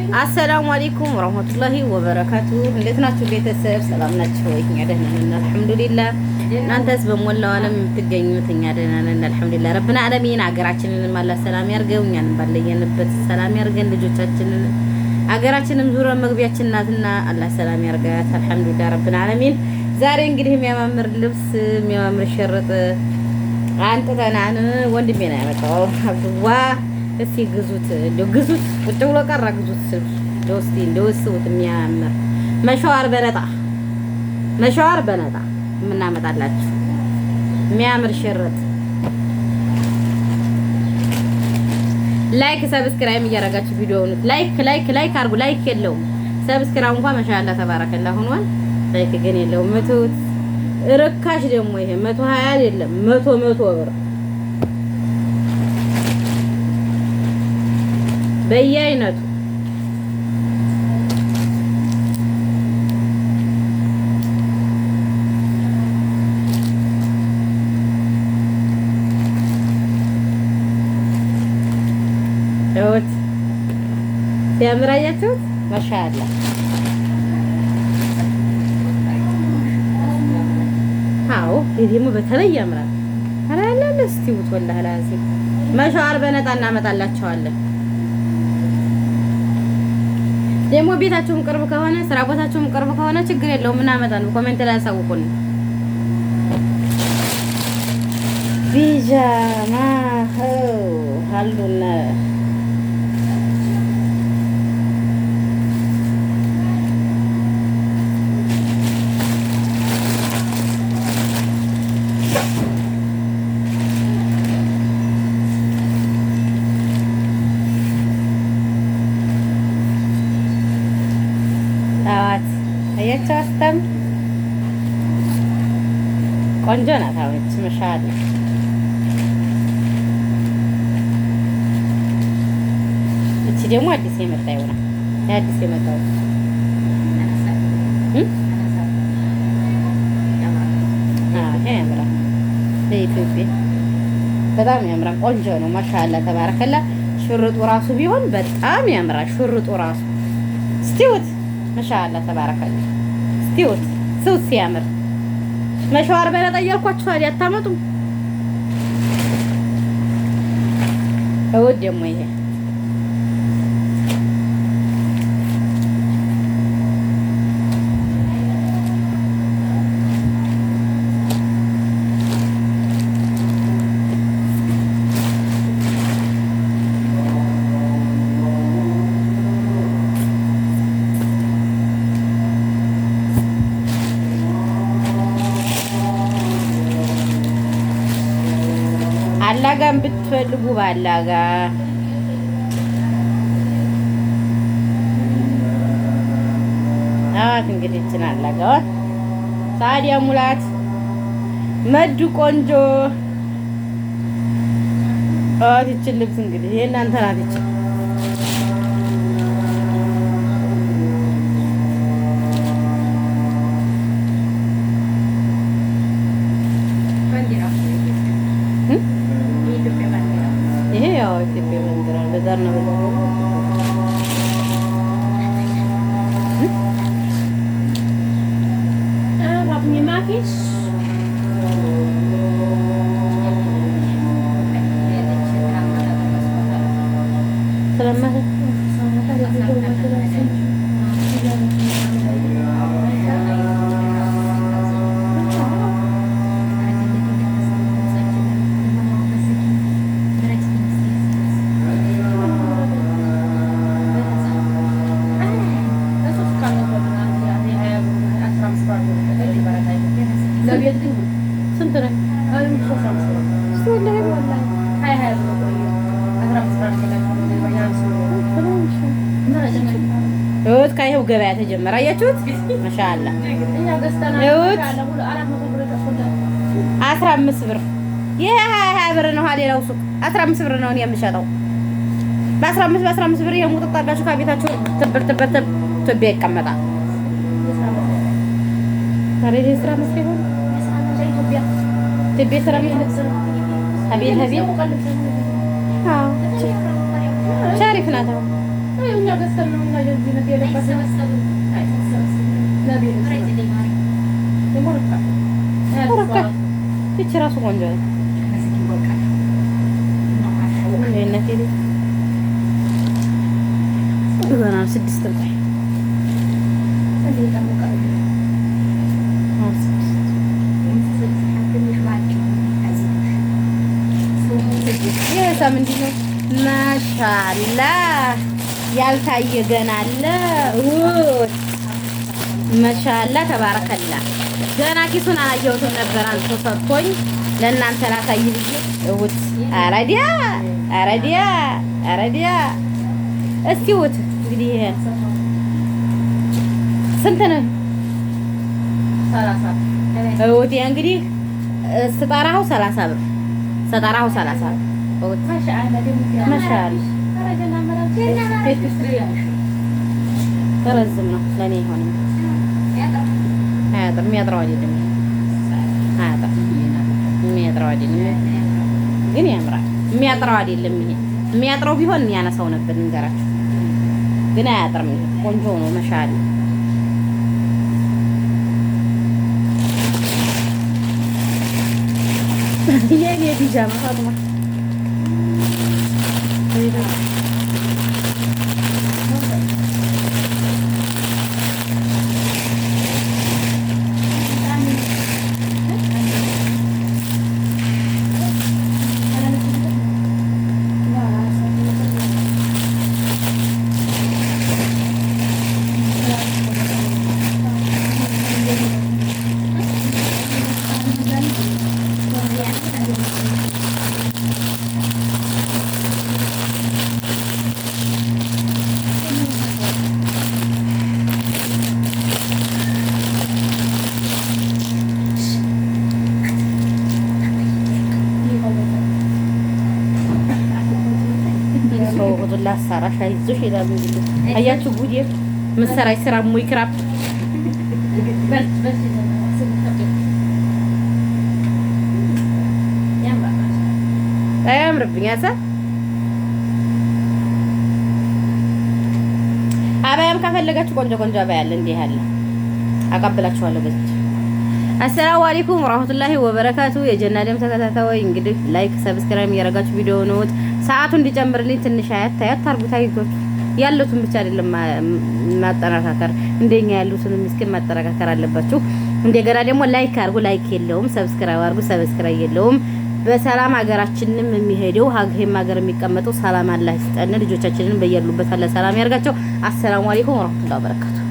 السلام عليكم ورحمة الله وبركاته። እንዴት ናችሁ ቤተሰብ? ሰላም ናችሁ ወይ? እኛ ደህና ነን الحمد لله። እናንተስ በሞላው ዓለም የምትገኙት? እኛ ደህና ነን الحمد لله رب العالمين። አገራችንንም አላህ ሰላም ያርገው፣ እኛንም ባለየንበት ሰላም ያርገን፣ ልጆቻችንን አገራችንም ዙረ መግቢያችን ናትና አላህ ሰላም ያርጋት። الحمد لله رب العالمين። ዛሬ እንግዲህ የሚያማምር ልብስ የሚያማምር ሽርጥ አንጥተናን ወንድሜ ነው ያመጣው አብዱዋ። እስቲ ግዙት፣ እንደው ግዙት፣ ቁጭ ብሎ ቀረ። ግዙት ስልሱ እንደው እስቲ እንደው ስቡት። የሚያምር መሸዋር በነጣ መሸዋር በነጣ የምናመጣላችሁ የሚያምር ሽርጥ። Like subscribe እያደረጋችሁ ቪዲዮውን like like like አድርጉ። Like የለውም፣ subscribe እንኳን ما شاء الله تبارك الله ሆኗል። Like ግን የለውም። መቶት ርካሽ ደግሞ ይሄ 120 አይደለም፣ 100 100 ብር በየአይነቱ። እውት ሲያምር አያችሁት? ما شاء الله። አዎ ይሄ ደግሞ በተለይ ያምራል። ኧረ ያለ እስቲ ውት والله العظيم መሻዋር በነጣ እናመጣላቸዋለን። ደግሞ ቤታችሁም ቅርብ ከሆነ፣ ስራ ቦታችሁም ቅርብ ከሆነ ችግር የለውም እናመጣለን። Comment ላይ ያሳውቁን። ቢጃማ አሉና አዋት አያቸው አስታም ቆንጆ ናት። አሁን ما شاء الله። እቺ ደግሞ አዲስ የመጣ ይሆናል። አዲስ የመጣው ይሄ ያምራል። ለኢትዮጵያ በጣም ያምራል። ቆንጆ ነው። ما شاء الله تبارك الله። ሽርጡ ራሱ ቢሆን በጣም ያምራል። ሽርጡ ራሱ እስቲውት ما شاء الله تبارك الله። እስቲውት ስውት ሲያምር መሸዋር በነጣ እያልኳችሁ ታዲያ አታመጡም። እውድ ደግሞ ይሄ አላጋን ብትፈልጉ ባላጋ አዋት እንግዲህ እችን አላጋዋ ሳዲያ ሙላት መዱ ቆንጆ አዋት ይችን ልብስ እንግዲህ ይሄ እናንተ ናት። ይችን ይሄ ያው ኢትዮጵያ ባንዲራ በዛር ነው በዛር ነው። ما فيش. ስንት ነው? እውት ከይኸው ገበያ ተጀመረ። አያችሁት? ما شاء الله እውት 15 ብር። ይሄ 20 20 ብር ነው። ሌላው ሱቅ 15 ብር ነው የምሸጠው። በ15 በ15 ብር ይሄን ሙጥጥ አድርጋችሁ ከቤታችሁ ትብር ትብር ኢትዮጵያ ይቀመጣል። ኧረ ይሄ ስራ መስሪያ ይሆን? ኢትዮጵያ ስራ መስሪያ አቤት አቤት። አዎ አሪፍ ናት። አሁን ይቺ ራሱ ቆንጆ ነው። ገና 6 ቆይ ይሄ ምንድን ነው? ማሻአላ ያልታየ ገና አለ። ማሻአላ ተባረከላ። ገና ኪሱን አላየሁትም ነበር። አንተ ሰጥቶኝ ለእናንተ ላሳይ ብዬ እውት። አረዲያ አረዲያ አረዲያ። እስቲ ውት እንግዲህ ይሄ ስንት ነው? እውት ይሄ እንግዲህ ስጠራው 30 ብር፣ ስጠራው 30 ብር። እውት ማሻአላ ረዝም ነው ለእኔ አይሆንም። አያጥርም። የሚያጥረው አይደለም። አያጥርም። የሚያጥረው አይደለም ግን ያምራል። የሚያጥረው አይደለም። ይሄ የሚያጥረው ቢሆን ያነሳው ነበር እንገራችሁ። ግን አያጥርም። ይሄ ቆንጆ ነው። መሻል የኔ ቢጃማ ፋጡማ ላሰራሽ አይዞሽ ይላሉ። አያችሁ ጉዴ መሰራሽ ስራ ሙይ ክራፕ አያምርብኝ። አሳ አባያም ከፈለጋችሁ ቆንጆ ቆንጆ አባያ አለ። እንዲህ ያለ አቀብላችኋለሁ ገዝቼ። አሰላሙ አለይኩም ወራህመቱላሂ ወበረካቱ። የጀና ደም ተከታታዮች እንግዲህ like subscribe እያደረጋችሁ ቪዲዮ ነውት ሰዓቱ እንዲጨምርልኝ ትንሽ አያት አያት አርጉት። አይዟችሁ ያሉትን ብቻ አይደለም ማጠናከር፣ እንደኛ ያሉትን ምስኪን ማጠናከር አለባችሁ። እንደገና ደግሞ like አርጉ፣ like የለውም። subscribe አርጉ፣ subscribe የለውም። በሰላም ሀገራችንም የሚሄደው ሀገር ሀገር የሚቀመጠው ሰላም አላህ ይስጠን። ልጆቻችንን በያሉበት አላህ ሰላም ያርጋቸው። አሰላሙ አለይኩም ወራህመቱላሂ ወበረካቱ።